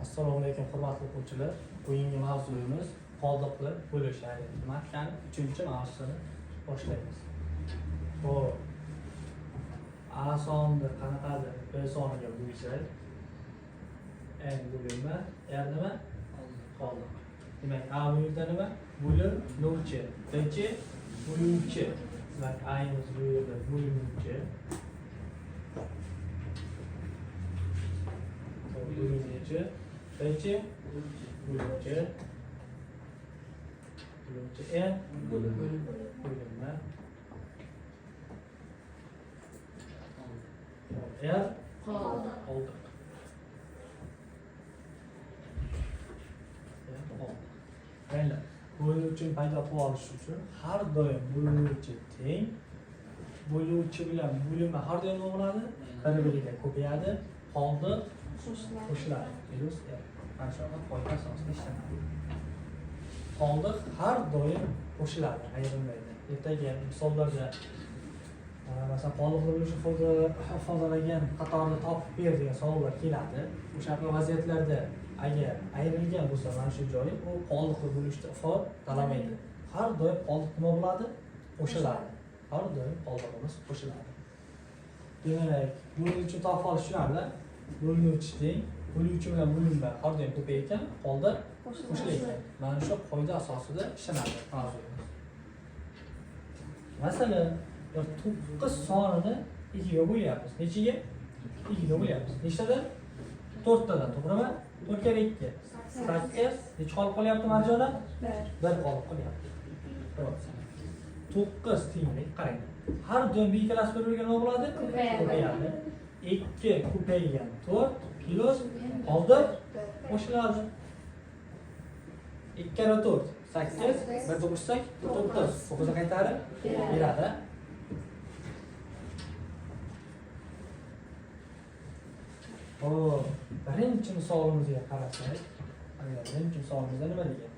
Assalomu alaykum, hurmatli o'quvchilar. Bugungi mavzuyimiz qoldiqli bo'lish, ya'ni matematikani 3-mavzusini boshlaymiz. Xo'p. A sonni qanaqadir B soniga bo'lsak, N bo'linma, R nima? Qoldiq. Demak, A bu yerda nima? Bo'linuvchi. B-chi? Bo'luvchi. Demak, A'miz bu yerda bo'linuvchi. Bo'linuvchi. B-chi? Bo'luvchi. Bo'luvchi. N bo'linma. R qoldiq. R qoldiq. Qaranglar, bo'luvchini paydo qilib olish uchun har doim bo'luvchi teng, bo'luvchi bilan bo'linma har doim nima bo'ladi? Bir-biriga ko'payadi, qoldiq qo'shiladi. Plyus R. Mana shunaqa qoida asosida ishlanadi. Qoldiq har doim qo'shiladi, ayrilmaydi. Ertaga misollarda masalan, qoldiqli bo'lishni ifodalagan qatorni topib ber degan savollar keladi. O'shaqa vaziyatlarda agar ayrilgan bo'lsa mana shu joyi, u qoldiqli bo'lishni ifodalamaydi. Har doim qoldiq nima bo'ladi? Qo'shiladi. Har doim qoldig'imiz qo'shiladi. Demak, bo'luvchi topib olish tushunarli. Bo'linuvchi teng, bo'luvchi bilan bo'linma har doim ko'payar ekan, qoldiq qo'shilar ekan. Mana shu qoida asosida ishlanadi mavzuyimiz. Masalan, 9 sonini 2 ga bo'lyapmiz. Nechiga? 2 ga bo'lyapmiz. Nechtadan? 4tadan, to'g'rimi? 4 kare 2. 8. Necha qolib qolyapti Marjona? 1 qolib qolyapti. 9 tenglik, qarang. Har doim bu ikkalasi bir-biriga nima bo'ladi? Ko'payadi. 2 ko'paygan 4 plyus qoldiq qo'shiladi. 2 kare 4 8, 1 qo'shsak 9. 9 qaytarib beradi. Xo'p, birinchi misolimizga qarasak, agar birinchi misolimizda nima degan?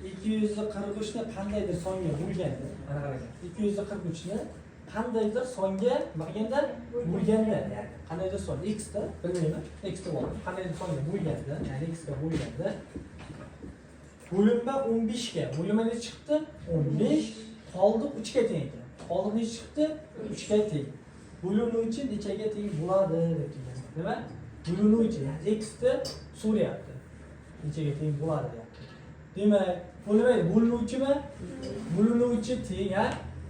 243 ni qandaydir songa bo'lganda, mana qarang. 243 ni qandaydir songa nima qilganda? Bo'lganda, ya'ni qandaydir son x da, bilmayman, x deb oldim. Qandaydir songa bo'lganda, ya'ni x ga bo'lganda bo'linma 15 ga, bo'linma necha chiqdi? 15, qoldiq 3 ga teng ekan. Qoldiq necha chiqdi? 3 ga teng. Bo'linuvchi nechaga teng bo'ladi deb degan. Nima? Bo'linuvchi, ya'ni x ni so'rayapti. Nechaga teng bo'ladi deyapti. Demak, bo'linmaydi, bo'linuvchimi? Bo'linuvchi teng, ha?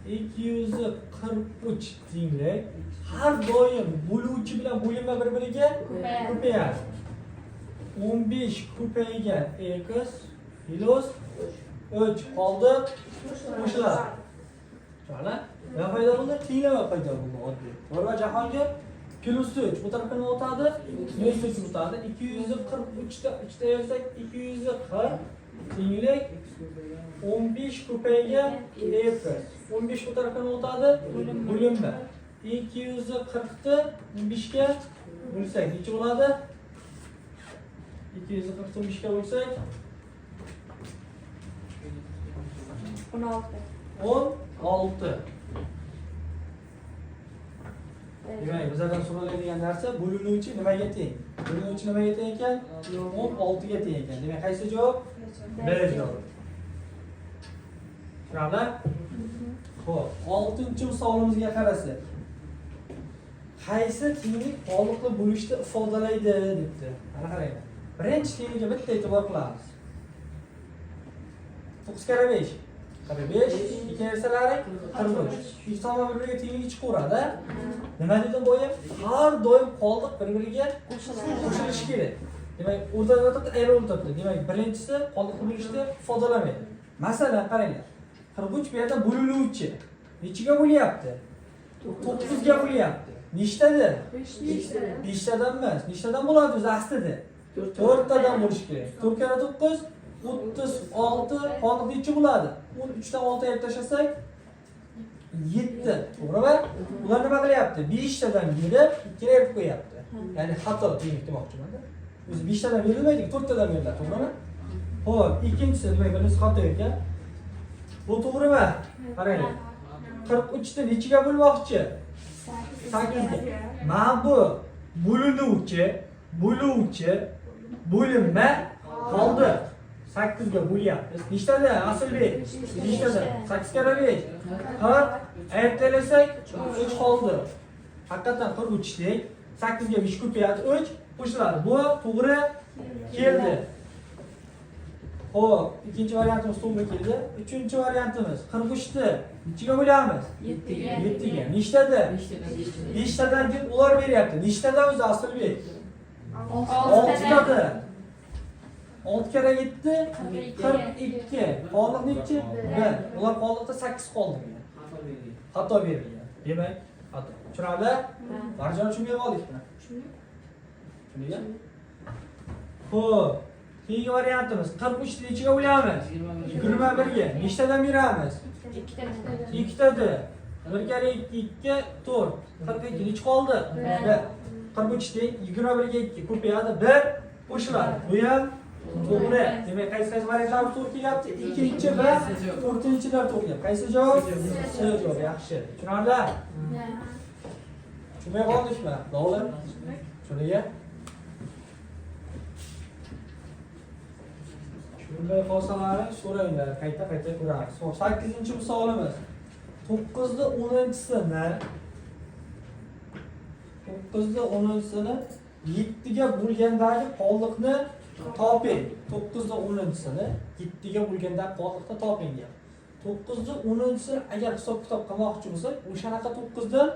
243 tenglik. Har doim bo'luvchi bilan bo'linma bir-biriga ko'payadi. 15 ko'paygan x plyus 3 qoldiq qo'shiladi. Tushunarli? Nima paydo bo'ldi? Tenglama paydo bo'ldi oddiy. To'g'rimi Jahongir? Plyus 3 bu tarafga nima o'tadi? Minus 3 o'tadi. 243 ta 3 ta ayirsak 240 tenglik 15 ko'paygan x. 15 bu tarafga nima o'tadi? Bo'linma. 240 ni 15 ga bo'lsak necha bo'ladi? 240 ni 15 ga bo'lsak 16. 16. Demak, bizlardan so'raladigan narsa bo'linuvchi nimaga teng? Bo'linuvchi nimaga teng ekan? 16 ga teng ekan. Demak, qaysi javob? B javob. Tushunarli? Xo'p, 6-misolimizga qarasak. Qaysi tenglik qoldiqli bo'lishni ifodalaydi debdi. Mana qaranglar. Birinchi tenglikka bitta e'tibor qilamiz. 9 karra 5. 45, ikki ayirsalari 43. Ikki tomon bir-biriga tengligi chiqaveradi. Nima dedim boya? Har doim qoldiq bir-biriga qo'shilishi kerak. Demak, o'rtada o'tiribdi, ayrilib o'tiribdi. Demak, birinchisi qoldiqli bo'lishni ifodalamaydi. Masalan, qaranglar. 43 bu yerda bo'linuvchi. Nechiga bo'lyapti? 9 ga bo'lyapti. Nechtada? 5 tadan emas. Nechtadan bo'ladi o'zi aslida? 4 tadan bo'lishi kerak. 4 karra 9 36, qoldiq necha bo'ladi? 13 dan 6 ayirib tashlasak 7. To'g'rimi? Ular nima qilyapti? 5 tadan berib, 2 ayirib qo'yapti. Ya'ni xato tenglik demoqchiman-da. O'zi 5 tadan berilmaydi, 4 tadan beriladi, to'g'rimi? Xo'p, ikkinchisi, demak, birinchisi xato ekan. Bu to'g'rimi? Qaranglar. 43 ni nechiga bo'lmoqchi? 8 ga. Mana bu Bo'linuvchi, bo'luvchi, bo'linma, qoldiq. 8 ga bo'lyapmiz. Nechtada Asilbek? Nechtada? 8 karra 5. 40. Ayirib 3 qoldi. Haqiqatan 43 teng. 8 ga 5 ko'payadi, 3 qo'shiladi. Bu to'g'ri keldi. Xo'p, ikkinchi variantimiz to'g'ri keldi. Uchinchi variantimiz 43 ni nechiga bo'lamiz? 7ga. 7 ga. Nechtada? 5 tadan deb ular beryapti. Nechtada o'zi Asilbek? 6 tada. 6 karra 7 42. Qoldiq nechi? 1. Ular qoldiqda 8 qoldirgan. Xato berilgan. Demak, xato. Tushunarli? Marjon tushunmay qoldikmi? Tushundingmi? Xo'p, keyingi variantimiz 43 ni nechiga bo'lamiz? 21 ga. Nechtadan beramiz? Ikkitada. 1 karra 2 2 4. 42 nechi qoldi? 1. 43 teng 21 ga 2 ko'payadi, 1 qo'shiladi. Bu ham to'g'ri. Demak, qaysi qaysi variantlar to'g'ri kelyapti? Ikkinchi va to'rtinchilar to'g'ri kelyapti. Qaysi javob? C javob. Yaxshi. Tushunarli? Tushunmay qoldikmi? Lola? Tushundingmi? Tushunmay qolsalaring so'ranglar, qayta-qayta ko'ramiz. Xo'p, 8-misolimiz. 9 ni 10-chisini 9 ni 10-chisini 7 ga bo'lgandagi qoldiqni toping. 9 ni 10-chisini 7 ga bo'lgandagi qoldiqni toping deyapti. 9 ni 10-chisini agar hisob-kitob qilmoqchi bo'lsak, o'shanaqa 9 dan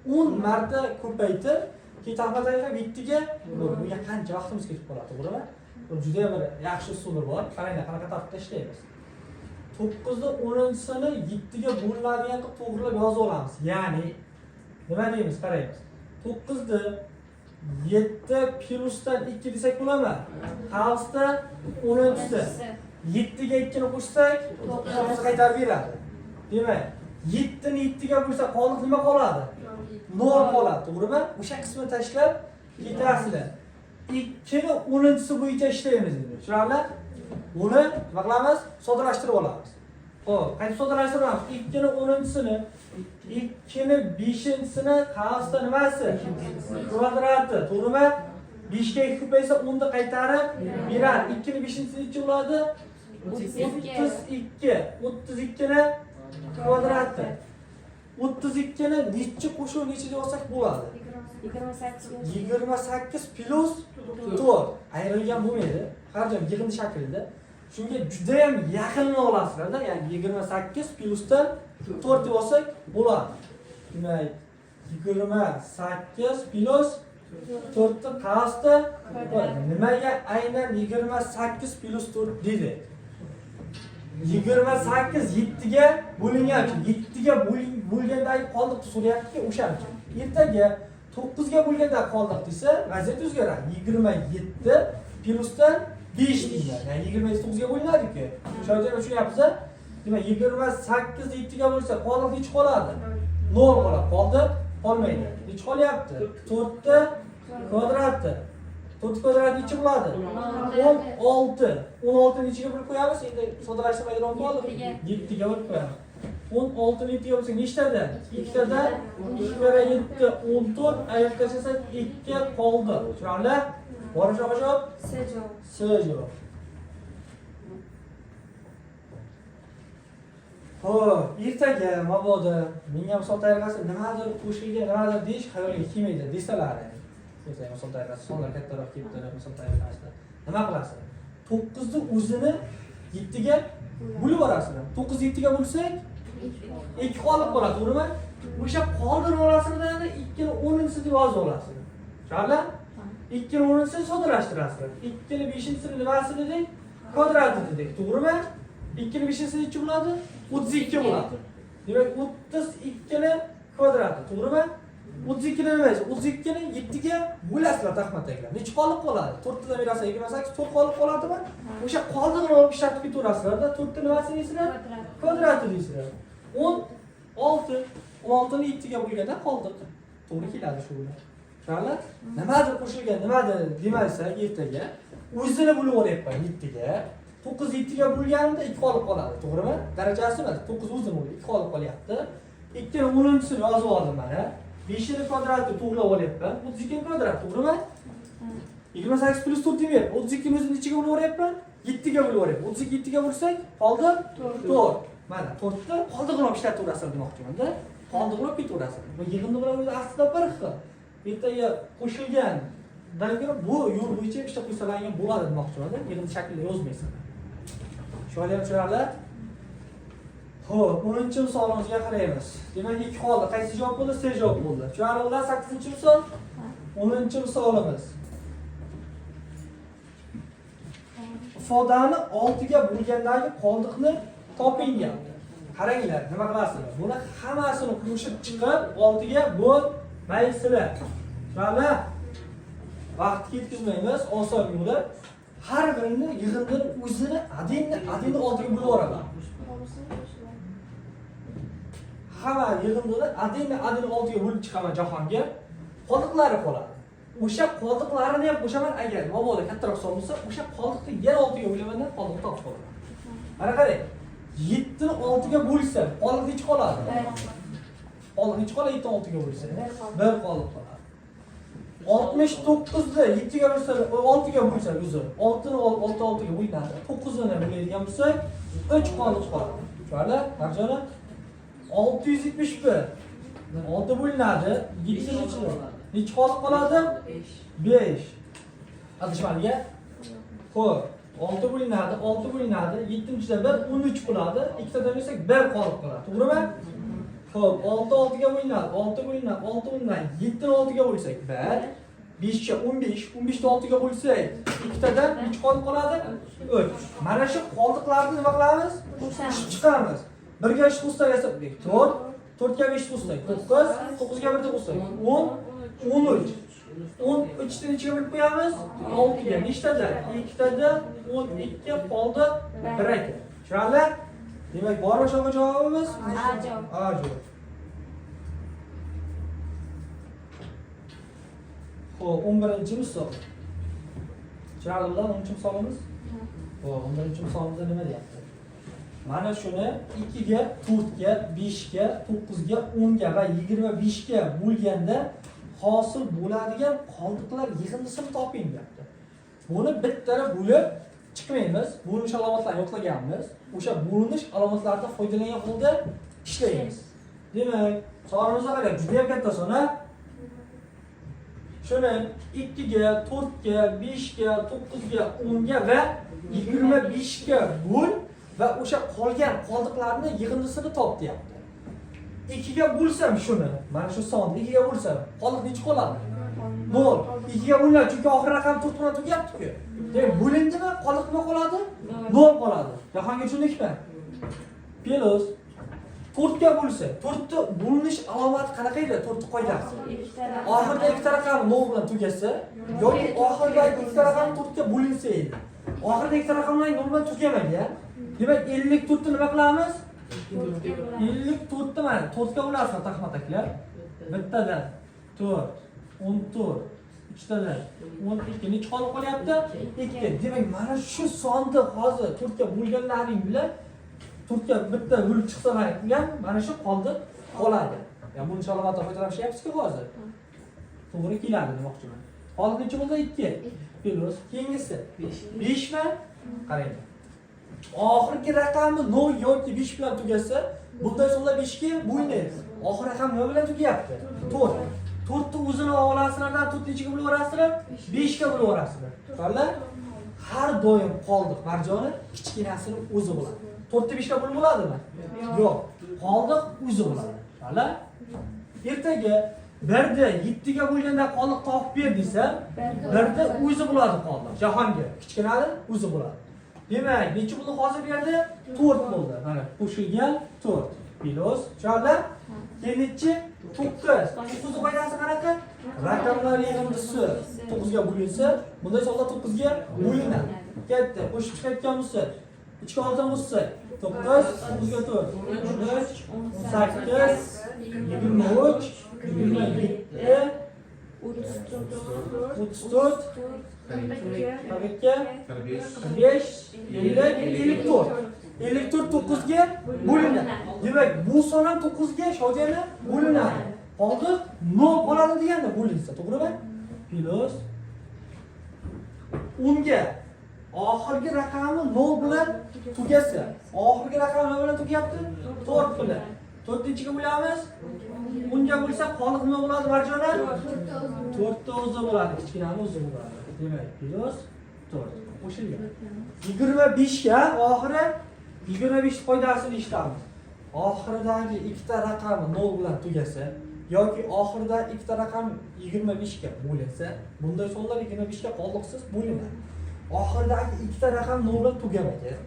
10 marta ko'paytirib, keyin taxmindan 7 ga bo'lib, bunga qancha vaqtimiz ketib qoladi, to'g'rimi? Bu juda bir yaxshi usuli bor. Qaranglar, qanaqa tartibda ishlaymiz. 9 ni 10-chisini 7 ga bo'linadigan qilib to'g'rilab yozib olamiz. Ya'ni nima deymiz, qaraymiz. 9 ni 7 plusdan 2 desak bo'ladimi? Qavsda 10-chisi. 7 ga 2 ni qo'shsak, 9 qaytarib beradi. Demak, 7 ni 7 ga bo'lsa qoldiq nima qoladi? 0 qoladi, to'g'rimi? O'sha qismini tashlab ketasizlar. 2 ni 10-chisi bo'yicha ishlaymiz endi. Tushunarli? Buni nima qilamiz? Soddalashtirib olamiz. Xo'p, qaytib soddalashtiramiz. 2 ni 10-chisini 2 ni 5-chisini qavsda nimasi? Kvadrati, to'g'rimi? 5 ga 2 ko'paysa 10 ni qaytarib beradi. 2 ni 5-chisi necha bo'ladi? 32. 32 ni kvadrati. 32 ni necha qo'shib necha yozsak bo'ladi? 28 plus 4. Ayrilgan bo'lmaydi. Har joy yig'indi shaklida. Shunga juda ham yaqinini olasizlar-da, ya'ni 28 plusdan 4 deb olsak bo'ladi. Demak, 28 plus 4 ni qavsda nimaga aynan 28 plus 4 dedi? 28 7 ga bo'lingan uchun, 7 ga bo'lgandagi qoldiqni so'rayapti-ku, o'sha uchun. Ertaga 9 ga bo'lganda qoldiq desa, vaziyat o'zgaradi. 27 plusdan 5 deyiladi. Ya'ni 27 9 ga bo'linadi-ku. O'sha yerda tushunyapsiz-a? Demak, 28 7 ga bo'lsa, qoldiq necha qoladi? 0 qoladi. Qoldi? Qolmaydi. Necha qolyapti? 4 ta kvadrati. 4 kvadrat necha bo'ladi? 16. 16 nechaga bo'lib qo'yamiz? Endi soddalashtirmaydigan qoldi. 7 ga bo'lib qo'yamiz. 16 ni 7 ga bo'lsak nechtada? 2tada 2 karra 7 14, ayirib tashlasak 2 qoldi. Tushunarli? Bormi shunaqa javob? S javob. S javob. Xo'p, ertaga mabodo menga misol tayyorlasa nimadir qo'shilgan, nimadir deyish xayolga kelmaydi desalar. Ertaga misol tayyorlasa, sonlar kattaroq kelib turib misol tayyorlasa, nima qilasiz? 9 ni o'zini 7 ga bo'lib yuborasizlar. 9 7 ga bo'lsak 2 qolib qoladi, to'g'rimi? O'sha qoldirib olasizlar, 2 ni 10-chisi deb yozib olasizlar. Tushunarli? 2 ni 10-chisini soddalashtirasizlar. 2 ni 5-chisini nimasi dedik? Kvadrati dedik, to'g'rimi? 2 ni 5-chisi necha bo'ladi? 32 bo'ladi. Demak, 32 ni kvadrati, to'g'rimi? 32 ni nima? 32 ni 7 ga bo'lasizlar taxmataklar. Necha qolib qoladi? 4 tadan berasiz 28, 4 qolib qoladimi? O'sha qoldig'ini olib ishlatib ketaverasizlar-da. 4 ta nimasi deysizlar? Kvadrati deysizlar. 16. 16 ni 7 ga bo'lganda qoldiq. To'g'ri keladi shu bilan. Tushunarli? Nimadir qo'shilgan, nimadir demasak ertaga o'zini bo'lib olyapman 7 ga. 9 7 ga bo'lganimda 2 qolib qoladi, to'g'rimi? Darajasi emas, 9 o'zini bo'lib 2 qolib qolyapti. 2 ni 10-chisini yozib oldim mana. 5 ni kvadrati to'g'rilab olyapman. 32 kvadrat, to'g'rimi? 28 plyus 4 demayapman. 32 ni o'zini nechaga bo'lib yuboryapman? 7 ga bo'lib yuboryapman. 32 7 ga bo'lsak, qoldi 4. Mana 4 ni qoldig'ini olib ishlataverasizlar demoqchiman-da. Qoldig'ini olib ketaverasizlar. Bu yig'indi bilan o'zi aslida bir xil. Ertaga qo'shilgan dan ko'ra bu yo'l bo'yicha ishlab qo'ysalar ham bo'ladi demoqchiman-da. Yig'indi shaklida yozmaysizlar. Tushunarlimi, tushunarli? Xo'p, 10-misolimizga qaraymiz. Demak, 2 qoldi. Qaysi javob bo'ldi? C javob bo'ldi. Tushunarli, 8-misol? 10-misolimiz. Ifodani 6 ga bo'lgandagi qoldiqni toping deyapti. Qaranglar, nima qilasizlar? Buni hammasini qo'shib chiqib 6 ga bo'lmaysizlar. Tushunarli? Vaqt ketkazmaymiz, oson yo'li. Har birini yig'indini o'zini adinni 6 ga bo'lib yuboraman. Hamma yig'indini adinni 6 ga bo'lib chiqaman jahonga. Qoldiqlari qoladi. O'sha qoldiqlarini ham qo'shaman, agar mabodo kattaroq son bo'lsa, o'sha qoldiqni yana 6 ga bo'laman, qoldiqni topib qolaman. Mana qarang. 7 ni 6 ga bo'lsa, qoldiq necha qoladi? Qoldiq necha qoladi 7 ni 6 ga bo'lsa? 1 qoldiq qoladi. 69 ni 7 ga bo'lsa, 6 ga bo'lsa o'zi. 6 ni 6 6 ga bo'linadi. 9 ni bo'ladigan bo'lsak, 3 qoldiq qoladi. Tushunarli? Marjona 671. 6 bo'linadi. 7 necha? Necha qoldiq qoladi? 5. Adashmadik-a? Xo'p, 6 bo'linadi, 6 bo'linadi, 7-da 1, 13 qoladi. Ikkitadan bersak 1 qolib qoladi. To'g'rimi? Xo'p, 6 6 ga bo'linadi, 6 bo'linadi, 6 bo'linadi, 7 ni 6 ga bo'lsak 1, 5 ga 15, 15 ni 6 ga bo'lsak ikkitadan necha qolib qoladi? 3. Mana shu qoldiqlarni nima qilamiz? Qo'shib chiqamiz. 1 ga 3 qo'shsak 4, 4 ga 5 qo'shsak 9, 9 ga 1 qo'shsak 10, 13. 13 ni nechaga bo'lib qo'yamiz? 6 ga. Nechtada? 2tada 12 qoldi 1 ekan. Tushunarli? Demak, bormi shunaqa javobimiz? A javob. A javob. Xo'p, 11-misol. Tushunarli bilan 10-misolimiz? Xo'p, 11-misolimizda nima deyapti? Mana shuni 2 ga, 4 ga, 5 ga, 9 ga, 10 ga va 25 ga bo'lganda hosil bo'ladigan qoldiqlar yig'indisini toping deyapti. Buni bittara bo'lib chiqmaymiz. Bo'linish alomatlarini yo'qlaganmiz. O'sha bo'linish alomatlaridan foydalangan holda ishlaymiz. Demak, solimizga qarang, juda ham katta son, a? Shuni 2 ga, 4 ga, 5 ga, 9 ga, 10 ga va 25 ga bo'l va o'sha qolgan qoldiqlarni yig'indisini top deyapti. 2 ga bo'lsam shuni, mana shu sonni 2 ga bo'lsam, qoldiq necha qoladi? 0. 2 ga bo'linadi, chunki oxir raqam 4 bilan tugayapti-ku. Demak, bo'lindimi, qoldiq nima qoladi? 0 qoladi. Jahonga tushundikmi? Plus 4 ga bo'lsa, 4 ni bo'linish alomati qanaqa edi? 4 ni qoidasi. Oxirida ikkita raqam 0 bilan tugasa yoki oxiridagi ikkita raqam 4 ga bo'linsa edi. Oxirida ikkita raqamlar 0 bilan tugamagan. Demak, 54 ni nima qilamiz? 54 ni mana 4 ga bo'lasizlar taxmataklar. Bittadan 4, 14, 3tadan 12 necha qolib qolyapti? 2. Demak, mana shu sonni hozir 4 ga bo'lganlaring bilan 4 ga bitta bo'lib chiqsalar ham mana shu qoldiq qoladi. Ya buni alomatdan foydalanib ishlayapsiz-ku hozir. To'g'ri keladi demoqchiman. Qoldiq necha bo'ldi? 2. Plus keyingisi 5 mi? Qarang. Oxirgi raqami 0 yoki 5 bilan tugasa, bunday sonlar 5 ga bo'linadi. Oxir raqam nima bilan tugayapti? 4. 4 ni o'zini olasizlardan 4 nechaga bo'lib yuborasizlar? 5 ga bo'lib yuborasizlar. Tushundinglar? Har doim qoldiq marjoni kichkinasini o'zi bo'ladi. 4 ni 5 ga bo'lib bo'ladimi? Yo'q. Qoldiq o'zi bo'ladi. Tushundinglar? Ertaga 1 da 7 ga bo'lganda qoldiq topib ber desa, 1 da o'zi bo'ladi qoldiq. Jahonga kichkinani o'zi bo'ladi. Demak, necha bo'ldi hozir bu yerda? 4 bo'ldi. Mana qo'shilgan 4. Plus, tushundinglar? Keyin nechi? 9. 9 qoidasi qanaqa? Raqamlar yig'indisi 9 ga bo'linsa, bunday sonlar 9 ga bo'linadi. Katta qo'shib chiqayotgan bo'lsa, 3 ga 6 qo'shsak, 9, 9 ga 4, 13, 18, 23, 27, 34, 42, 45, 50, 54. 54 9 ga bo'linadi. Demak, bu son ham 9 ga shodiyana bo'linadi. Qoldiq 0 qoladi deganda bo'linsa, to'g'rimi? Plus 10 ga oxirgi raqami 0 bilan tugasa, oxirgi raqami nima bilan tugayapti? 4 bilan. 4 ni nechiga bo'lamiz? 10 ga bo'lsak, qoliq nima bo'ladi, Marjona? 4 ta o'zi bo'ladi, kichkinani o'zi bo'ladi. Demak, plus 4 qo'shilgan. 25 ga oxiri 25 foydasini ishlatamiz. Oxiridagi ikkita raqami 0 bilan tugasa yoki oxiridagi ikkita raqam 25 ga bo'linsa, bunday sonlar 25 ga qoldiqsiz bo'linadi. Oxiridagi ikkita raqam 0 bilan tugamagan.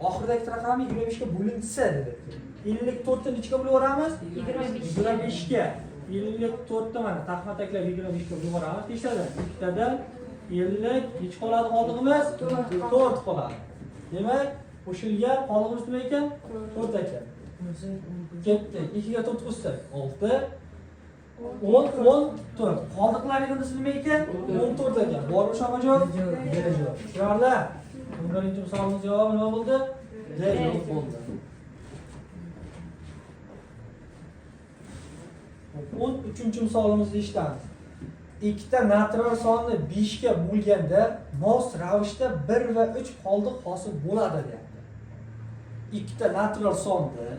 Oxiridagi ikkita raqam 25 ga bo'linsa dedik. 54 ni nechiga bo'lib yuboramiz? 25 ga. 54 ni mana taxmataklab 25 ga bo'lib yuboramiz. Nechtadan? Ikkitadan 50 necha qoladi qoldig'imiz? 4 qoladi. Demak, qo'shilgan qoldig'imiz nima ekan? 4 ekan. Ketdi. 2 ga 4 qo'shsak 6, 10, 14. Qoldiqlar yig'indisi nima ekan? 14 ekan. Bormi shunaqa javob? D javob. Tushunarli? 11-misolimiz javobi nima bo'ldi? D javob bo'ldi. 13-misolimizni ishlatamiz. Ikkita natural sonni 5 ga bo'lganda mos ravishda 1 va 3 qoldiq hosil bo'ladi deyapti. Ikkita natural sonni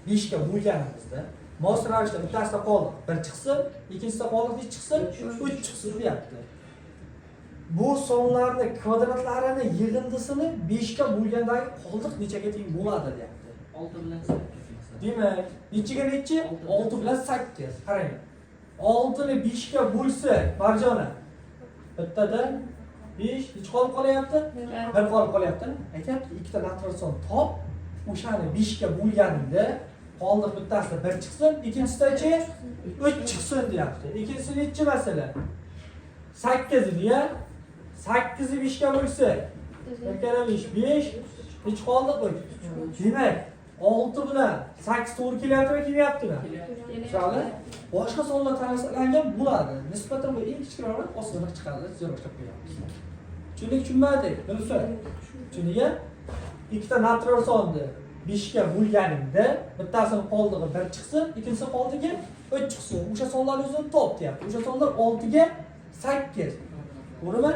5 ga bo'lganimizda mos ravishda bittasida qoldiq 1 chiqsin, ikkinchisida qoldiq necha chiqsin? 3 chiqsin deyapti. Bu sonlarni kvadratlarini yig'indisini 5 ga bo'lgandagi qoldiq nechaga teng bo'ladi deyapti. 6 bilan 8. Demak, nechiga nechi? 6 bilan 8. Qarang. 6 ni 5 ga bo'lsak, Marjona. Bittada 5 necha qolib qolyapti? 1 qolib qolyapti. Aytyapti, ikkita natural son top, o'shani 5 ga bo'lganingda qoldiq bittasida 1 chiqsin, ikkinchisidachi 3 chiqsin deyapti. Ikkinchisi nechi masalan? 8 edi-ya. 8 ni 5 ga bo'lsak, 1 kara 5 5 necha qoldiq? 3. Demak, 6 bilan 8 to'g'ri kelyaptimi, kelmayaptimi? Tushunarli? Boshqa sonlar tanlangan bo'ladi. Nisbatan bu eng kichikroq osonroq chiqadi, zeroshlab qo'yamiz. Tushundik, tushunmadik? Bilsa. Tushundik? Ikkita natural sonni 5 ga bo'lganingda bittasini qoldig'i 1 chiqsin, ikkinchisi qoldig'i 3 chiqsin. O'sha sonlar o'zini top deyapti. O'sha sonlar 6 ga 8. To'g'rimi?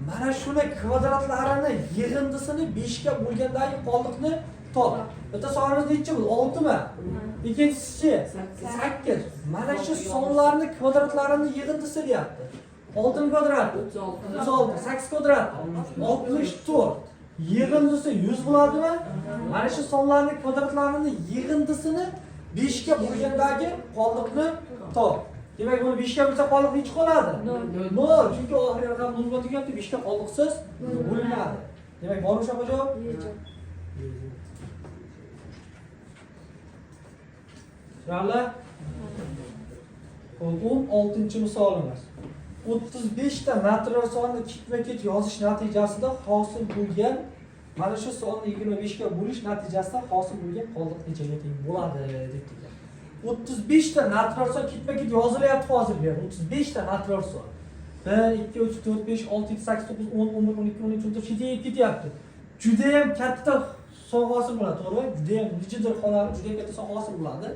Mana shuni kvadratlarini yig'indisini 5 ga bo'lgandagi qoldiqni top. Bitta sonimiz nechi bo'ldi? 6 mi? Ikkinchisi 8. Mana shu sonlarni kvadratlarini yig'indisi deyapti. 6 kvadrat 36, 8 kvadrat 64. Yig'indisi 100 bo'ladimi? Mana shu sonlarni kvadratlarini yig'indisini 5 ga bo'lgandagi qoldiqni top. Demak, buni 5 ga bo'lsa qoldiq necha qoladi? 0. Chunki oxirgi raqam 0 bilan tugayapti, 5 ga qoldiqsiz bo'linadi. Demak, bormi shunaqa javob? Tushunarli? 16-misolimiz. 35 ta natural sonni ketma-ket yozish natijasida hosil bo'lgan mana shu sonni 25 ga bo'lish natijasida hosil bo'lgan qoldiq nechaga teng bo'ladi deb degan. 35 ta natural son ketma-ket yozilyapti hozir bu yerda. 35 ta natural son. 1 2 3 4 5 6 7 8 9 10 11 12 13 14 7 ketyapti. Juda ham katta son hosil bo'ladi, to'g'rimi? Juda ham nechadir xonali juda ham katta son hosil bo'ladi.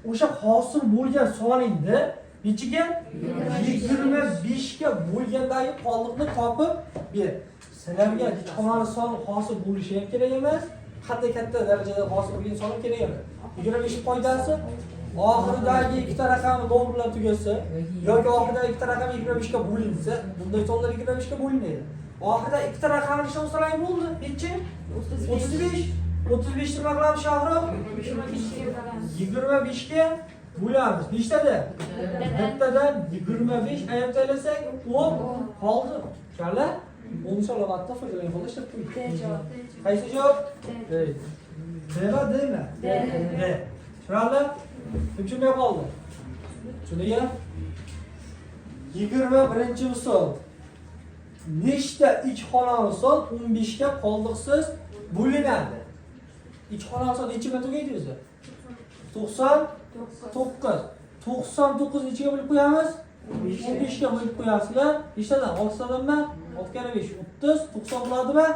O'sha hosil bo'lgan soningni nechiga? 25 ga bo'lgandagi qoldiqni topib ber. Sizlarga necha xonali son hosil bo'lishi ham kerak emas, qanday katta darajada hosil bo'lgan son ham kerak emas. 25 foydasi oxiridagi ikkita raqami 0 bilan tugasa yoki oxiridagi ikkita raqam 25 ga bo'linsa, bunday sonlar 25 ga bo'linadi. Oxirida ikkita raqamni hisoblasak bo'ldi. Nechi? 35. 35 nima qilamiz, Shohruh? 25 ga bo'lamiz. Nechtada? Bittadan 25 ayirib tashlasak 10 qoldi. Tushunarli? 10 alomatdan foydalangan holda ishlab qo'ydik. Qaysi javob? D. D mi, D mi? D. D. Tushunarli? Kim tushunmay qoldi? Tushundingmi? 21-misol. Nechta ikki xonali son 15 ga qoldiqsiz bo'linadi? Ikki xonali son necha bilan tugaydi o'zi? 99. 99 nechaga bo'lib qo'yamiz? 15 ga bo'lib qo'yasizlar. Nechtadan? 6 tadanmi? 6 kara 5 30, 90 bo'ladimi?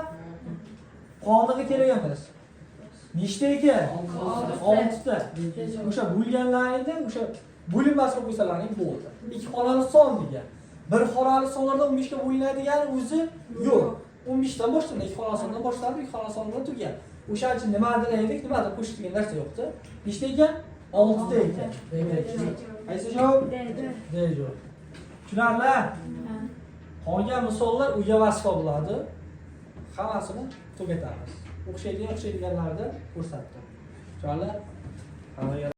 Qoldig'i kerak emas. Nechta ekan? 6 ta. O'sha bo'lganlaringda o'sha Bo'linmasini qo'ysalaring bo'ldi. Ikki xonali son degan. Bir xonali sonlarda 15 ga bo'linadigan o'zi yo'q. 15 dan boshlanadi, ikki xonali sondan boshlanib, ikki xonali son bilan tugagan. O'shaning uchun nimadir edik, nimadir qo'shish degan narsa yo'qda. Nechta ekan? 6 ta ekan. Demak, qaysi javob? D javob. Tushunarli? Qolgan misollar uyga vazifa bo'ladi. Hammasini tugatamiz. O'xshaydigan o'xshaydiganlarni ko'rsatdim. Tushunarli? Hammaga